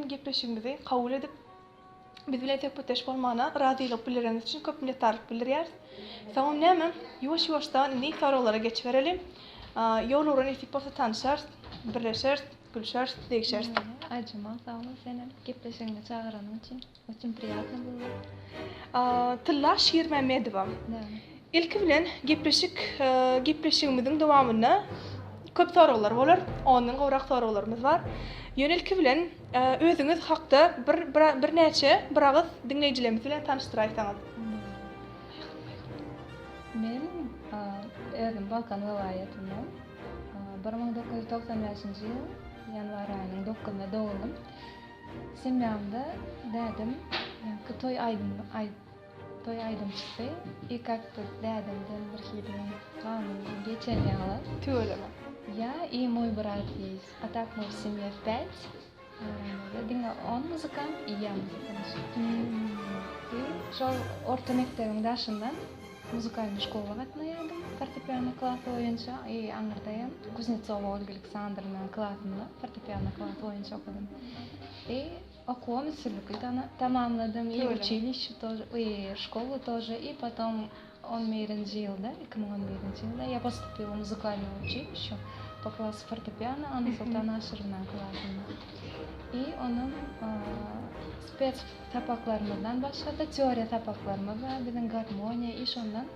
bilen gepleşigimizi kabul edip, biz bilen söhbetdeş bolmagyna razylyk bildireniňiz üçin köp minnetdarlyk bildirýäris. Soňam näme, ýuwaş-ýuwaşdan indi soraglara geçibereli. Ýol ugra nesip bolsa tanyşarys, birleşeris, gülşeris, degşeris. Aýjemal sag bol senem gepleşigiňe çagyranyň üçin. Oçin priýatno bylo. Tylla Şirmämmedowa. Ilki bilen gepleşik gepleşigimiziň dowamynda köp soraglar bolar. Ondan gowrak soraglarymyz bar. Ýöne ilki bilen özüňiz hakda bir birnäçe bir agyz diňleýjilerimiz bilen tanyşdyraýsaňyz. Men özüm Balkan welaýatyndan. 1995-nji ýyl ýanwar aýynyň dokuzyna doguldym. Semýamda dädem ýaňky toý aýdym toý aýdymçysy i как-то dädemden bir hili ganym geçen ýaly. Tüweleme. Ýa i moý brat ýeýs a tak my w semýe w pýat aramyzda diňe on muzykant i ýa muzykant. I şol orta mekdebiň daşyndan muzykalnyý şkola gatnaýardym fortepiano klasy boýunça i aňyrdaýam Kuznetsowa Olga Aleksandrownaň klasynda fortepiano klasy boýunça okadym. I okuwam üstünlikli tamamladym i uçilişçe тоже i şkolu тоже i potom on birinji ýylda 2011-nji ýylda ýa postupila w muzykalnyý uçilişçe po klasu fortepiano Annasoltan Aşyrownaň klasynda. I onuň spes sapaklarymyzdan başga-da teoriýa sapaklarymyz bar biziň garmoniýa i şondan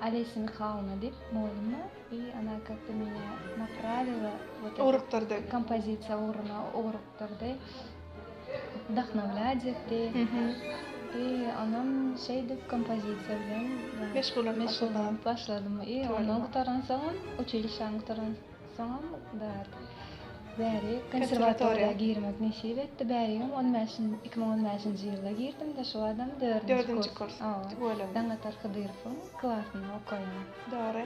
Olesýa Mihaýlowna diýip mugallym bar i ona как-то меня naprawila вот Ugrukdyrdy. kompozisiýa ugruna ugrukdyrdy. Wdohnowlýat etdi. I onam şeýdip kompozisiýa bilen Meşgullanyp meşgullanyp başladym. I ondan gutaransoňam uçilişşäni gutaran Soňam zat, bäri konserwatoriýa girmek nesip etdi. Bärigem on bäşin, 2015-nji ýylda girdim-de, şu badam dördünji kurs. Hawa, Daňatar Hydyrowyň klasynda okaýan. Dogry.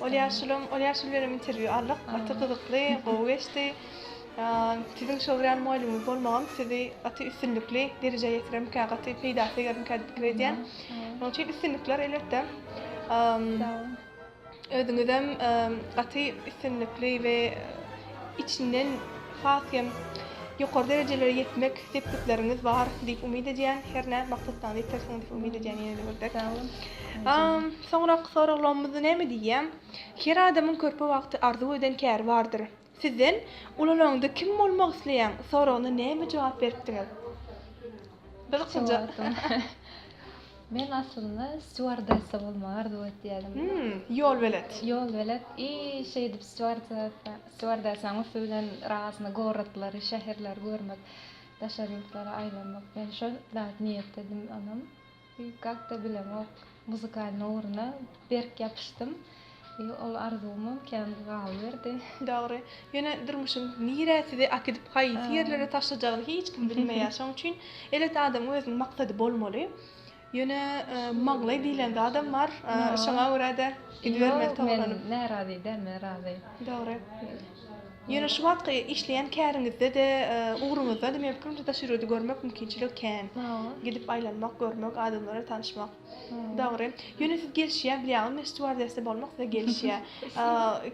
Ol ýaşulam, ol ýaşuly bilenem interwýu aldyk. Gaty gyzykly, gowy geçdi. Siziň şol ýaly mugallymyňyz bolmagam sizi gaty üstünlikli derejä ýetirermikä, gaty peýdasy degermikä diýip pikir edýän. Şonuň üçin üstünlikler elbetde. Sag boluň. Özüňizem gaty üstünlikli we içinden has hem ýokary derejelere ýetmek sepgitleriňiz bar diýip umyt edýän. Hernä maksatlaryňyza ýetersiňiz diýip umyt edýän ýene-de bir dek. Soňraky soraglarymyzda näme diýýär? Her adamyň körpe wagty arzuw eden käri bardyr. Sizden Ulalaňda kim bolmak isleýäň? soragyna näme jogap beripdiňiz? Gyzyklyja. Men aslynda stýuardessa bolmagy arzuw etýärdim. Hmm, ýolbelet. Ýolbelet i şeýdip stýuardessa, stýuardessaň üsti bilen razny gorodlary, şäherleri görmek, daşary ýurtlara aýlanmak. Men şol zat niýetledim onam. I как-то bilemok, muzykalnyý ugruna berk ýapyşdym. I ol arzuwymam kän galyberdi. Dogry. Ýöne durmuşyň nirä sizi äkidip, haýsy ýerlere taşlajagyny hiç kim bilmeýär. Şonuň üçin elbetde adamyň özüniň maksady bolmaly. Ýöne maňlaý diýlen zadam bar. Şoňa görä-de gidibermeli Ýok, men närazy däl, men razy. Dogry. Ýöne şu wagtky işleýän käriňizde-de, ugruňyzda-da meniň pikirimçe daşary ýurdy görmek mümkinçiligi kän. Gidip aýlanmak, görmek, adamlar bilen tanyşmak. Dogry. Ýöne siz gelişýär bilýäňizmi, stýuardessa bolmak size gelişýär.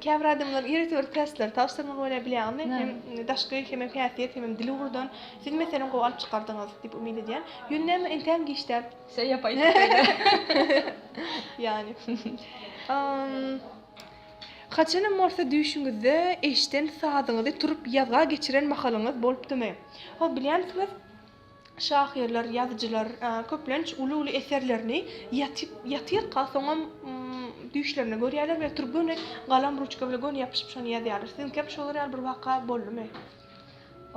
Käbir adamlar ýörite bir testleri tabşyrmaly bolýar bilýäňizmi, hem daşky hemem häsiýet hemem dil ugurdan. Siz meselem gowy alyp çykardyňyz diýip umyt edýän. Ýöne näme entägem giç däl. Şeý ýapaýsyk. Ýani. Haçanam bolsa düýşüňizde eşden sazyňyzy turup ýazga geçiren mahalyňyz bolupdymy? Hol bilýänsiňiz, şahyrlar, ýazyjylar köplenç uly-uly eserlerini ýatyp ýatyrka soňam düýşlerinde görýärler we turup göni galam ruçka bilen göni ýapyşyp şony ýazýarlar. Siziňkem şolar ýaly bir waka boldumy?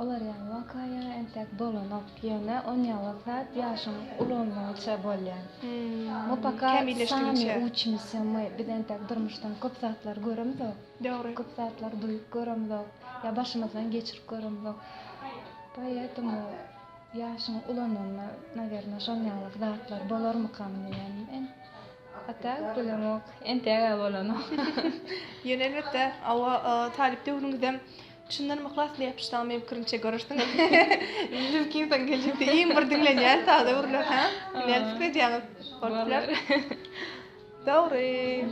Olar ýaly waka-ýa entek bolanok, ýöne on ýaly zat ýaşyň ulalmagyça bolýar. My poka sami uçimsýa my, biz entek durmuşdan köp zatlar göremzok. Dogry. Köp zatlar duýup göremzok, ýa başymyzdan geçirip göremzok. Poetому ýaşyň ulananda nawerno şon ýaly zatlar bolarmykam diýýän men. A tak bilemok, entegä bolanok. Ýöne elbetde, hawa, talyp döwrüňizem Çyndanam yhlasly ýapyşsaň meň pikirimçe görersiň. Mümkin soň geljekde iň bir diňlenýän saza öwrüler hä? Näme pikir edýäňiz? Bolup biler. Dogry.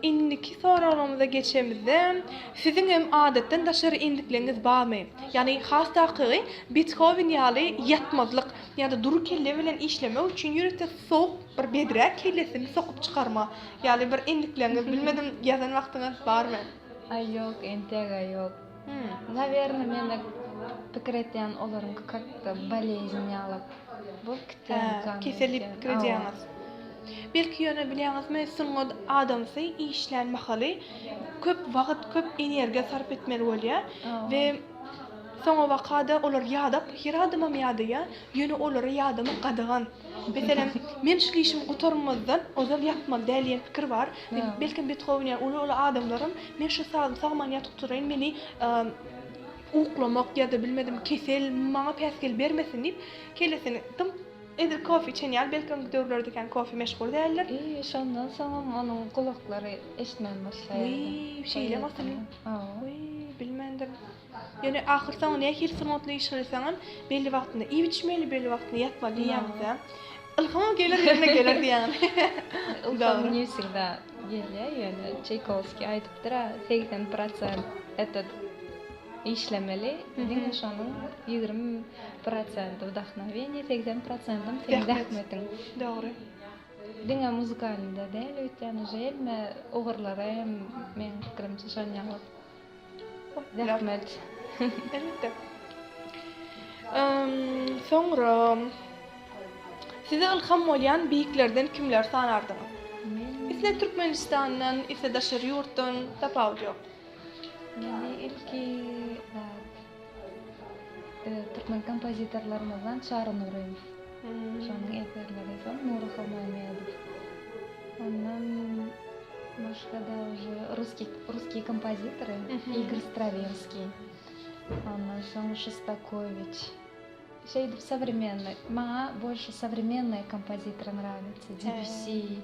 Indiki soraglarymyza geçemizde, siziň hem adatdan daşary endikleňiz barmy? Ýagny has takygy Bethowen ýaly ýatmazlyk ýa-da dury kelle bilen işlemek üçin ýörite sowuk bir bedrä kellesini sokup çykarma ýaly bir endikleňiz bilmedim ýazan wagtyňyz barmy? Aý ýok entegä ýok. Nawerno meni pikir etýän olaryňky kakda bolezn ýaly bolup gitýänka. Hä, kesel diýip pikir edýäňiz. Belki ýöne bilýäňizmi sungat adamsy işlän mahaly köp wagt, köp energiýa sarp etmeli bolýar we soňabakada olar ýadap, her adamam ýadaýar, ýöne olara ýadamak gadagan. Meselem, men şul işimi gutarmazdan ozal ýatmaly däl diýen pikir bar. Belkem Bethowen ýaly uly-uly adamlaram men şu sazymy sagman ýatyp turaýyn, meni uklamak ýa-da bilmedim kesel maňa päsgel bermesin diýip, kellesini dymp edil kofe içen ýaly, belki öňki döwürlerde kän kofe meşhur däldir. I şondan soňam onuň gulaklary eşitmän başlaýardy. Wiý, şeýlemi asyl? Wiý, bilmändirin. Ýöne ahyrsoňy nähili sungatly iş qylsaňam, belli wagtynda iýip-içmeli, belli wagtynda ýatmaly diýýäňiz-dä. Ylhamam geler ýerine geler diýýäňiz. Ylham ne wsegda gelýär ýöne Çaýkowskiý aýdypdyr-a, 80 prosent этот işlemeli, diňe şonuň 20 prosenti wdahnowenýe, 80 prosentam seň zähmetiň. Dogry. Diňe muzykalnyda däl öýtýän, uje hemme ugurlara hem meň pikirimçe şonýaly. Zähmet. Elbetde. Soňra size ylham bolýan beýiklerden kimleri sanardyňyz? Isle Türkmenistandan, isle daşary ýurtdan, tapawudy ýok. Meni ilki zat türkmen kompozitorlarymyzdan Çary Nurymow. Şonuň eserleri, soň Nury Halmämmedow. Ondan başga-da uje russkiý russkiý kompozitory Igor Strawenskiý. Ondan soň Şostakowiç. Şeýdip sowremennyý, maňa bolşy sowremennyý kompozitor nrawится, Debüssi.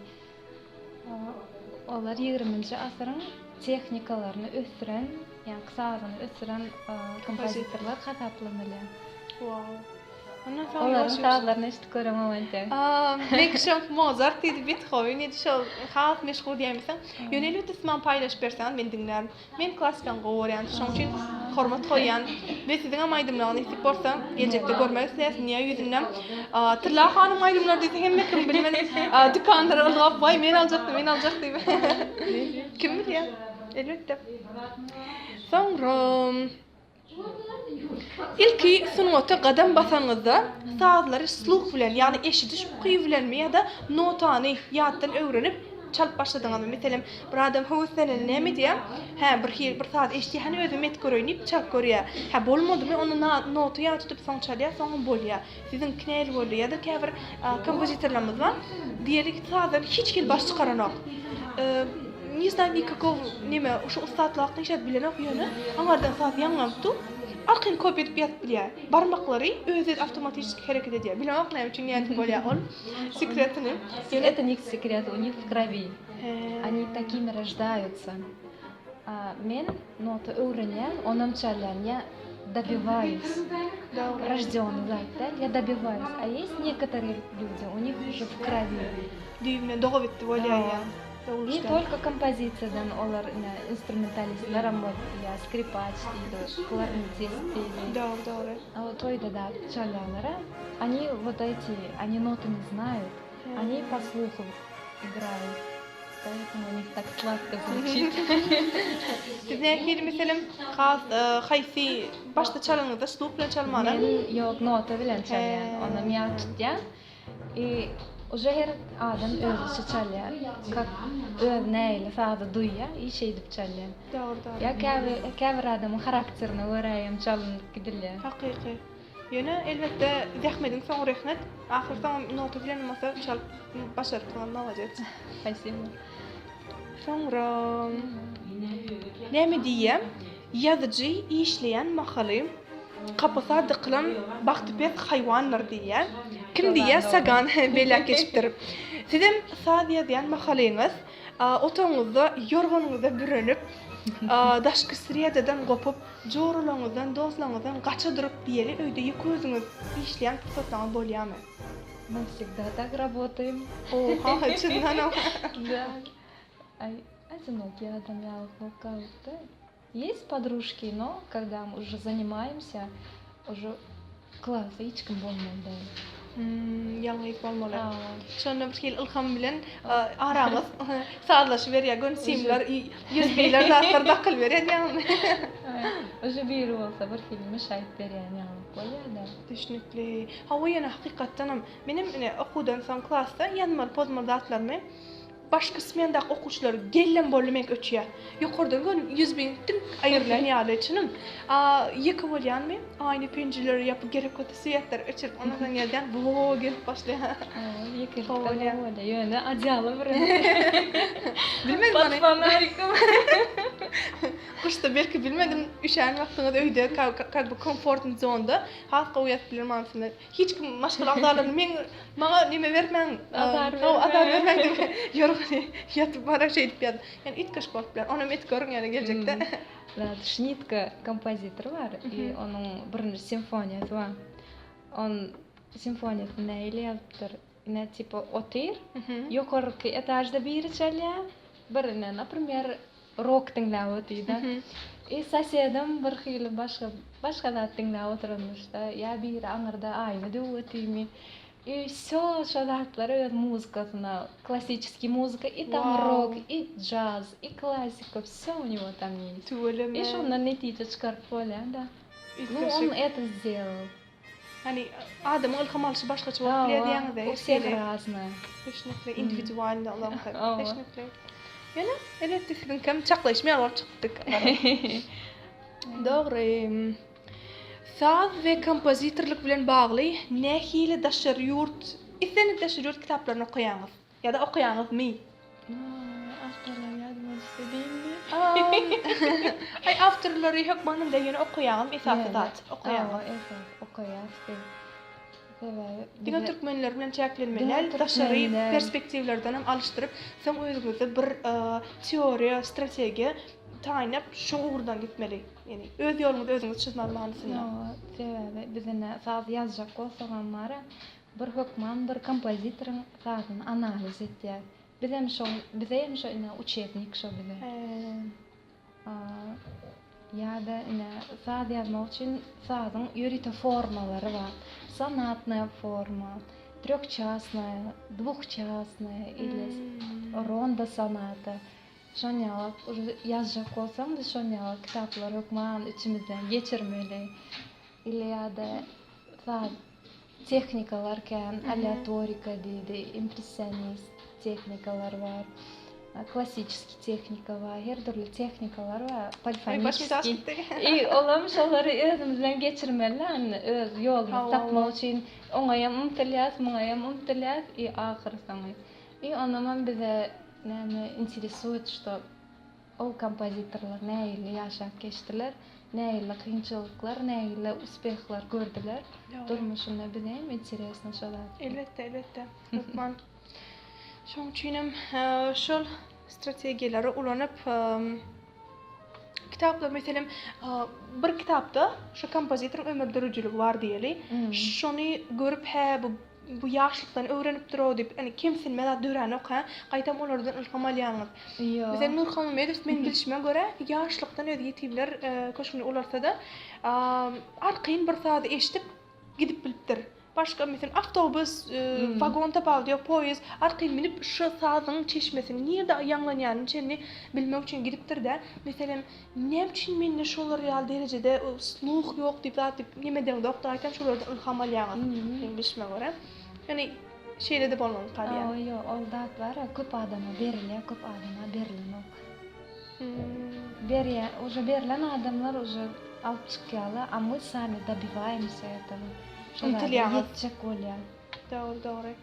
Olar ýigriminji asyryň tehnikalaryny ösdüren, ýaňky sazyny ösdüren kompozitorlar hasaplanylýar. Wow. Ondan soň Olaryň sazlaryny eşidip göremok entek. Meňki şo Mozart diýdi, Bethowen diýdi, şol has meşhur diýäýmeseň. Ýöne elbetde siz maňa paýlaşyp berseňiz men diňlärin. Men klassikany gowy görýän, şoň üçin hormat goýýan we siziňem aýdymlaryňyzy nesip bolsa geljekde görmek isleýäs dünýä ýüzünde. Tylla hanym aýdymlary diýse hemme kim bilmedim dükanlara ylgap waý men aljakdym men aljak diýip. Kim bilýär? Elbetde. Soňra Ilki sungata gadam basanyňyzda sazlary sluh bilen, ýagny eşidiş ukyby bilenmi ýa-da notany ýatdan öwrenip çalyp başladyňyzmy? Meselem, bir adam höweslenende näme edýär? Hä, bir hili bir saz eşidýär, hany özüm edip göreýin diýip çalyp görýär. Hä, bolmadymy, onda nota ýat tutup soň çalýar, soňam bolýar. Siziňki nähili boldy? Ýa-da käbir kompozitorlarymyz bar, diýeli sazdan hiç hili baş çykaranok. Ne znaýu nikakow neme, şu ussatlyk hakda hiç zat bilenok, ýöne aňardan saz ýaňlanyp dur, arkaýyn kopýa edip ýazyp bilýär. Barmaklary özi awtomatiçeski hereket edýär. Bilemok näme üçin nädip bolýar ol sekretini. Ýöne это не секрет, у них в крови. Они такими рождаются. Men nota öwrenýän, onam çalýan. Ýa добиваюсь. Roždýony zat däl, ýa dobivаюсь. A ýest nekotoryý lýudi, u nih uje w krowi. Düýbünden dogabitdi bolýar ýa. Ne tolko kompozisiýadan olar ine instrumentalistleram bolup bilýär, skripaç diýdi, klarnetist diýdi. Dogry, dogry. Toýda da çalýarlar-a. Oni wot eti, oni noty ne znaýut. Oni po sluhu igraýut. Poetому u nich tak sladko zvuçit. Siz nähili meselem has haýsy başda çalanyňyzda sluh bilen çalmana? Men ýok nota bilen çalýan. Onam ýat tutýan. I uje her adam özüçe çalýar. Kak öz nähili sazy duýýar i şeýdip çalýar. Dogry dogry. Ýa käbir käbir adamyň harakterine görä hem çalynyp gidilýär. Hakyky. Ýöne elbetde zähmediň soňy rehnet. Ahyr soňam nota bilenem bolsa çalyp başarypsyňyz molodec. Spasibo. Soňra näme diýýä? Ýazyjy işleýän mahaly kapasa dykylan bagtypes haýwandyr diýýä. Kim diýýä? Sagan belläp geçipdir. Sizem saz ýazýan mahalyňyz otagyňyzda ýorganyňyza bürenip, daşky sredadan gopup, Joralaryňyzdan, dostlaryňyzdan gaça durup diýeli öýde ýeke özüňiz işleýän pursatlaryňyz bolýarmy? Мы всегда так работаем. Oha, çyndanam. Да. Aý, одинокий adam ýaly bolup galypdy. Есть подружки, но когда мы уже занимаемся, уже klasda hiç kim bolmaly däl. Hmm, ýalňyz bolmaly. Şonda bir hili ylham bilen araňyz sazlaşyberýär, göni simler, USB-ler zatlar dakylyberýär diýýäňmi? Уже biri bolsa bir hili müşaýyp berýän ýaly bolýar-da. Düşnükli. Hawa ýöne hakykatdanam menem ine okuwdan soň klasda ýazmaly pozmaly zatlarymy Başky smendaky okuwçylar gellem boldy meňki öçýä. Ýokardan göni 101 diňk aýrylan ýaly çynym. A ýeke bolýanmy? Aýna penjireleri ýapyp gerek bolsa swetlary öçürip ondan soň ýazýan wo gelip başlaýar. Hawa ýekelikde gowy bolýar ýöne ajaly bir Bilmedim Pod fonarikom. Gyşda belki bilmedim üşän wagtyňyz öýde kak by komfortny zonda has gowy ýazyp biler manysynda. Hiç kim maşgala agzalaryny meň maňa neme bermäň, Azar azar bermäň diýip ýorgany ýatyp bara şeýdip ýaz. Ýani üýtgeşik bolup biler. Onam edip görüň ýani geljekde. Zat Şnitka kompozitor bar i onuň birinji simfoniýasy bar. On simfoniýasyny nähili ýazypdyr? Ine tipa otyr, ýokarky etažda biri çalýar, bir ine naprimer Rok diňläp otyda. I sosedem bir hili başga başga zat diňläp oturanmyşda. Ýa biri aňyrda aýna döwüp otymy. I wsýo şo zatlary öz muzykasyna klasiçeskiý muzyka i tam rok i jaz i klasika wsýo u nego tam ýest. Tüweleme. I şondan netije çykaryp bolýada. Nu on eto sdelal. Ýagny adamyň ylham alşy başgaça bolup bilýär diýýäňiz-ä. U wseh raznoe. Düşnükli, indiwidualnyý olaňky. Düşnükli. Ýöne, elbetde siziňkem çaklaýşym ýaly bolup çykdy. Dogry. Saz we kompozitorlyk bilen bagly nähili daşary ýurt, islendik daşary ýurt kitaplaryny okaýaňyz? Ýa-da okaýaňyzmy? Awtorlary ýadyma düşse diýinmi? Aý awtorlary hökmanam däl ýöne okaýaňyzmy esasy zat okaýaňyz. Hawa esasy okaýas biz. Sebäbi Diňe türkmenler bilen çäklenmeli däl daşary perspektiwlerdenem alyşdyryp soň özüňizde bir teoriýa strategiýa taýynlap şo ugurdan gitmeli. Ýani öz ýoluňyzy özüňiz çyzmaly manysynda. Hawa sebäbi biz ine saz ýazjak bolsagam bara Bir hökman bir kompozitoryň sazyny analiz etýär. Bizem şo bize hem şo ine uçebnik şo bize. Ýa-da ine saz ýazmak üçin sazyň ýörite formalary bar. Sonatnaýa forma, trýohçasnaýa, dwuhçasnaýa ili rondo sonata. Şon ýaly uje ýazjak bolsaň biz şon ýaly kitaplary hökman içimizden geçirmeli. Ili ýa-da saz Tehnikalar kän, aleatorika diýdi, impressionist tehnikalar bar, klassiçeskiý tehnika bar, her dürli tehnikalar bar, polifoniçeskiý. I olam şolary özümizden geçirmeli indi öz ýolumyzy tapmak üçin oňaýam ymtylýas, muňaýam ymtylýas i ahyrsoňy. I onamam bize näme interesuet, şto Ol kompozitorlar nähili ýaşap geçdiler, nähili kynçylyklar, nähili uspehlar gördüler durmuşynda bize hem interesno şo zat. Elbetde, elbetde. Hökman. Şoň üçinem şol strategiýalary ulanyp kitaplar meselem bir kitapda şu kompozitoryň ömür döredijiligi bar diýeli. Şony görüp hä bu Bu ýaşlykdan öwrenipdir-ow diýip, ýani kemsinme zat döränok hä? Gaýtam olardan ylham alýaňyz. Ýok. Meselem, Nurhan Mämmedow meň bilşime görä, ýaşlykdan özi ýetimler köşgünde ulalsa-da, arkaýyn bir sazy eşidip gidip bilipdir. Başga, meselem, awtobus, wagon tapawudy ýok, poýezd, arkaýyn münüp şu sazyň çeşmesiniň nirde ýaňlanýanyny çenli bilmek üçin gidipdir-de. Meselem, Näme üçin mende şolar ýaly derejede sluh ýok diýip zat diýip neme edeňzok-da gaýtam şolardan ylham alýaňyz meň bilşime görä. Ýöne şeýle-de bolmazmyka diýýän. Hawa ýok ol zat bar-a köp adama berilýär köp adama berilenok. Berýä уже berlen adamlar уже alyp çykýarlar a мы sami dobиваемся этого. Şo zada ýetjek bolýar. Dogry dogry.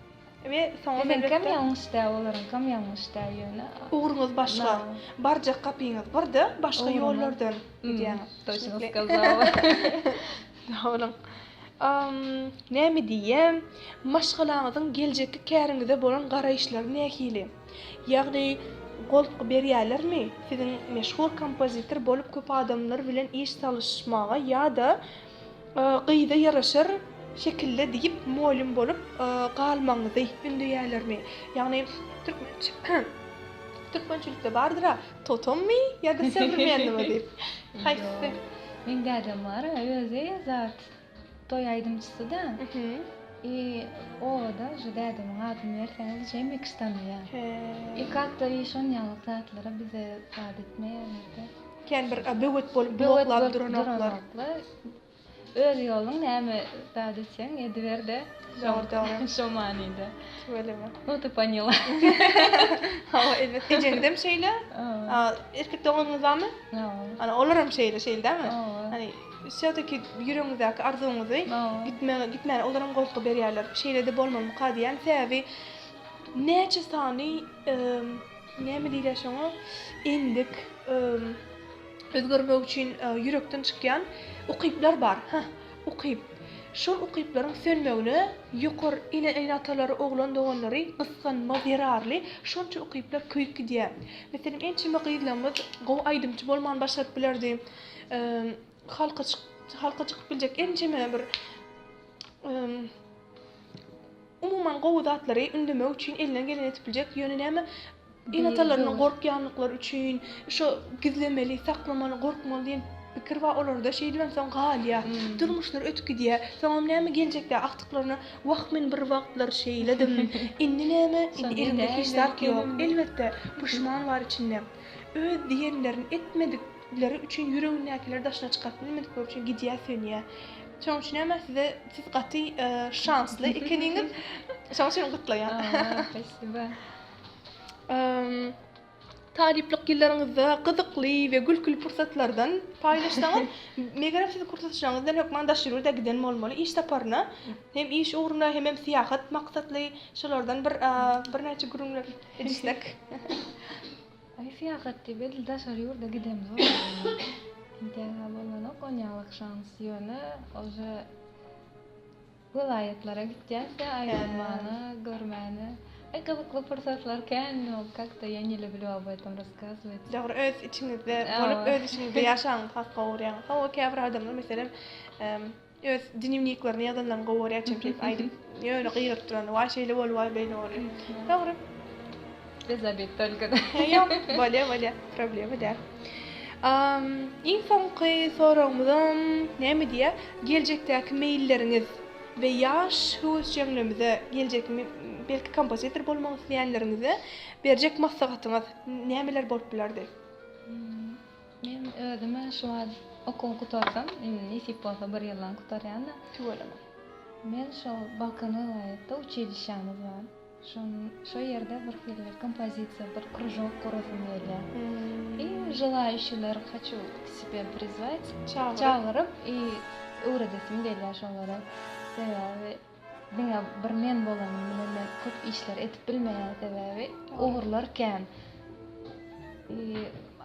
We soňam Biziňkem ýalňyş däl, olaryňkam ýalňyş däl ýöne. Ugruňyz başga. Barjak gapyňyz birde, başga ýollardan gidýäňiz. Toçno skazala. Sag boluň. Näme diýýän, maşgalaňyzyň geljekki käriňize bolan garaýyşlary nähili? Ýagny goltgy berýärlermi siziň meşhur kompozitor bolup köp adamlar bilen iş salyşmaga ýa-da Gyza ýaraşar şekilde diýip mugallym bolup galmagyňyzy ündeýärlermi? Ýagny türkmençe. Türkmençilikde bardyr-a, totemmi ýa-da sowremennymy diýip. Haýsysy? Meň dädem bar-a, özi zat, toý aýdymçysy-da. I obada şu dädemiň adyny berseňiz hemme kişi tanaýar. I как-то i şon ýaly zatlara bize zat etmeýärler-de. Kän bir böwet bolup bloklap duranoklar. Öz ýoluň näme zat etseň ediber-de. Dogry dogry. Şo manyda. Tüweleme. Nu ty ponyala. Hawa elbetde. Ejeňizem şeýle. Erkek doganyňyz barmy? Hawa. Ana olaram şeýle şeýle dälmi? Hawa. Hani Wsýo-taki ýüregiňizdäki arzuwyňyzy gitme gitmäne olaram goltgy berýärler. Şeýle-de bolmalymyka diýýän. Sebäbi näçe sany näme diýilýär şoňa endik özgermek üçin ýürekden çykýan ukyplar bar. Hah, ukyp. Şol ukyplaryň sönmegine ýokar ene-atalary, oglan doganlary gysganma zerarly şonça ukyplar köýüp gidýär. Meselem, ençeme gyzlarymyz gowy aýdymçy bolman başaryp bilerdi. Halka halka çykyp biljek ençeme bir umuman gowy zatlary ündemek üçin elinden geleni edip biljek. Ýöne näme ene-atalaryndan gorkýanlyklary üçin şo gizlemeli, saklamaly, gorkmaly diýen pikir bar olarda. Şeýdibem soň galýar. Durmuşlary ötüp gidýär. Soňam näme geljekde agtyklaryna wah men bir wagtlar şeýledim. Indi näme? Indi elimde hiç zat ýok. Elbetde, puşman bar içinde. Öz diýenlerini etmedik leri üçin ýüregindäkileri daşyna çykaryp bilmedikleri üçin gidýär sönýär. Şonuň üçin hem size siz gaty şansly ekeniňiz. Şonuň üçin gutlaýan. Spasiba. Talyplyk ýyllaryňyzda gyzykly we gülküli pursatlardan paýlaşsaňyz, megerem siz kursdaşlaryňyz bilen hökman daşary ýurda giden bolmaly iş saparyna, hem iş ugruna, hemem syýahat maksatly şolardan bir birnäçe gürrüňler edişsek. Aý syýahat diýip edil daşary ýurda gidemzok. Entägä bolanok onýalak şans ýöne уже welaýatlara gitýäs-dä aýlanmana, görmäne. Aý gyzykly pursatlar kän no как-то я не люблю об этом рассказывать. Dogry öz içiňizde bolup öz içiňizde ýaşaňyzy has gowy görýäňiz. Hawa käbir adamlar meselem Öz dnewniklerini ýazanlaryny gowy görýär çemçe aýdyp ýöne gygyryp duran waý şeýle boldy waý beýle boldy. Dogry. Bez obid tolko. Ýok, bolýa bolýa, problema däl. Iň soňky soragymyzam näme diýýär? Geljekdäki meýilleriňiz we ýaş höwesjeňlerimize geljekki belki kompozitor bolmak isleýänleriňize berjek maslahatyňyz nämeler bolup bilerdi? Men özüm-ä şu wagt okuwy gutarsam, indi nesip bolsa bir ýyldan gutarýan-da. Tüweleme. Men şol Balkan welaýatda uçilişşämiz bar. Şon şo ýerde bir hili kompozisiýa bir kružok gurasym gelýär. I želaýuşileri haçu k sebe prizwat, çagyryp i öwredesim gelýär şolara. Sebäbi diňe bir men bolanym bilen men köp işleri edip bilmeýän sebäbi ugurlar kän.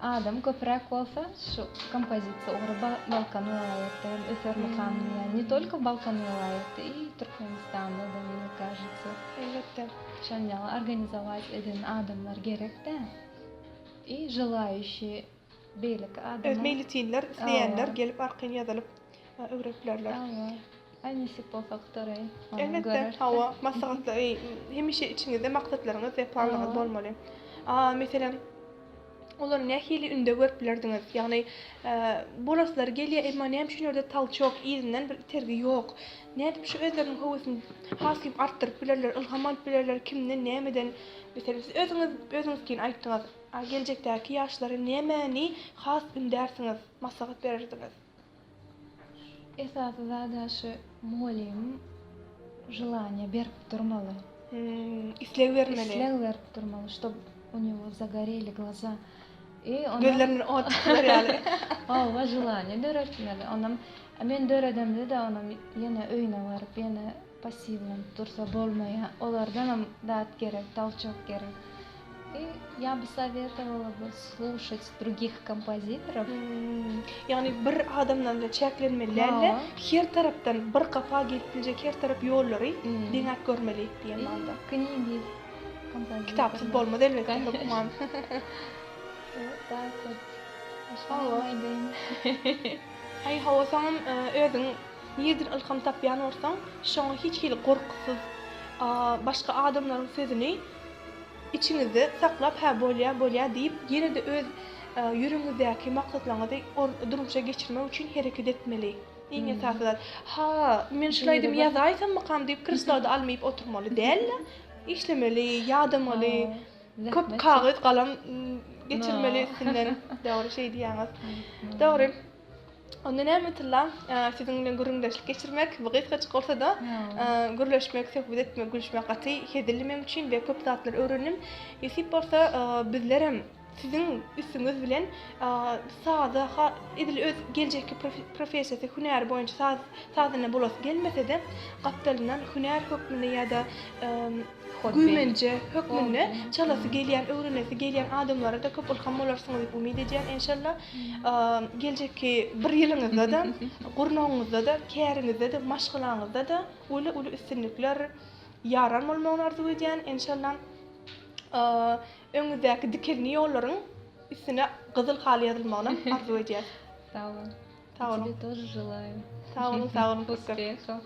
Adam köpräk bolsa şu kompozisiýa ugry Balkan welaýatda hem ösermikam diýýän. Ne tolko Balkan welaýatda i Türkmenistanda-da mne kažется. Elbetde. Şon ýaly organizować eden adamlar gerek-dä. I želaýuşi beýleki adamlar. Öz meýletinler, isleýänler gelip arkaýyn ýazylyp öwrenip bilerler. Hawa. Aý nesip bolsa gutaraýyn. Elbetde, hawa, maslahatlar, hemişe içiňizde maksatlaryňyz we planlaryňyz bolmaly. A, meselem, olary nähili ünde görüp bilerdiňiz? Ýagny, bolaslary gelýär, emma näme üçin ýerde tolçok, yzyndan bir itergi ýok. Nädip şu özleriniň höwesini has hem artdyryp bilerler, ylham alyp bilerler, kimden, nämeden? Meselem, siz özüňiz özüňizkini aýtdyňyz. A geljekdäki ýaşlara nämäni has ündärsiňiz, maslahat bererdiňiz? Esasy zada şu mugallym želaniýe berip durmaly. Isleg bermeli. Isleg berip durmaly, ştob u nego zagoreli glaza. I onam Gözlerinden ot çykylar ýaly. Hawa, želaniýe döretmeli. Onam men döredemde-de onam ýene öýüne baryp ýene passiwlanyp dursa bolmaýar. Olardanam zat gerek, tolçok gerek. I ýa by sowetovala by sluşat drugih kompozitorow. Ýagny bir adamdan bilen çäklenmeli dälde, her tarapdan bir gapa gelip biljek her tarap ýollary deňäp görmeli diýen manyda. Knigi kompozitorlar. Kitapsyz bolmaz elbetde hökman. Вот так вот. Başga näme aýdaýyn. Aý hawa soňam özüň nirden ylham tapýan bolsaň şoňa hiç hili gorkusyz başga adamlaryň sözüni. Içiňizde saklap hä bolýa bolýa diýip ýene-de öz ýüregiňizdäki maksatlaryňyzy durmuşa geçirmek üçin hereket etmeli. Iň esasy zat. Ha, men şul aýdymy ýazaýsammykam diýip kresloda almyp oturmaly däl-de, işlemeli, ýadamaly, köp kagyz galam geçirmeli üstünden. Dogry şeý diýýäňiz. Dogry. Onda näme Tylla, siziň bilen gürrüňdeşlik geçirmek, bu gysgajyk bolsa-da, gürleşmek, söhbet etmek, gülüşmek gaty hezildi meň üçin we köp zatlar öwrendim. Nesip bolsa, bizlerem siziň üstüňiz bilen saza, edil öz geljekki professiýasy, hünäri boýunça saz sazanda bolasy gelmese-de, gapdalyndan hünär hökmünde ýa-da güýmenje hökmünde çalasy gelýän, öwrenesi gelýän adamlara-da köp ylham bolarsyňyz diýip umyt edýän, enşalla. Geljekki bir ýylyňyzda-da, gurnagyňyzda-da, käriňizde-de, maşgalaňyzda-da uly-uly üstünlikler ýaran bolmagyny arzuw edýän, enşalla. Öňüňizdäki dikelini ýollaryň üstüne gyzyl haly ýazylmagynam arzuw edýäs. Sag boluň. Sag boluň. Тебе тоже желаю. Sag boluň, sag boluň. Успехов.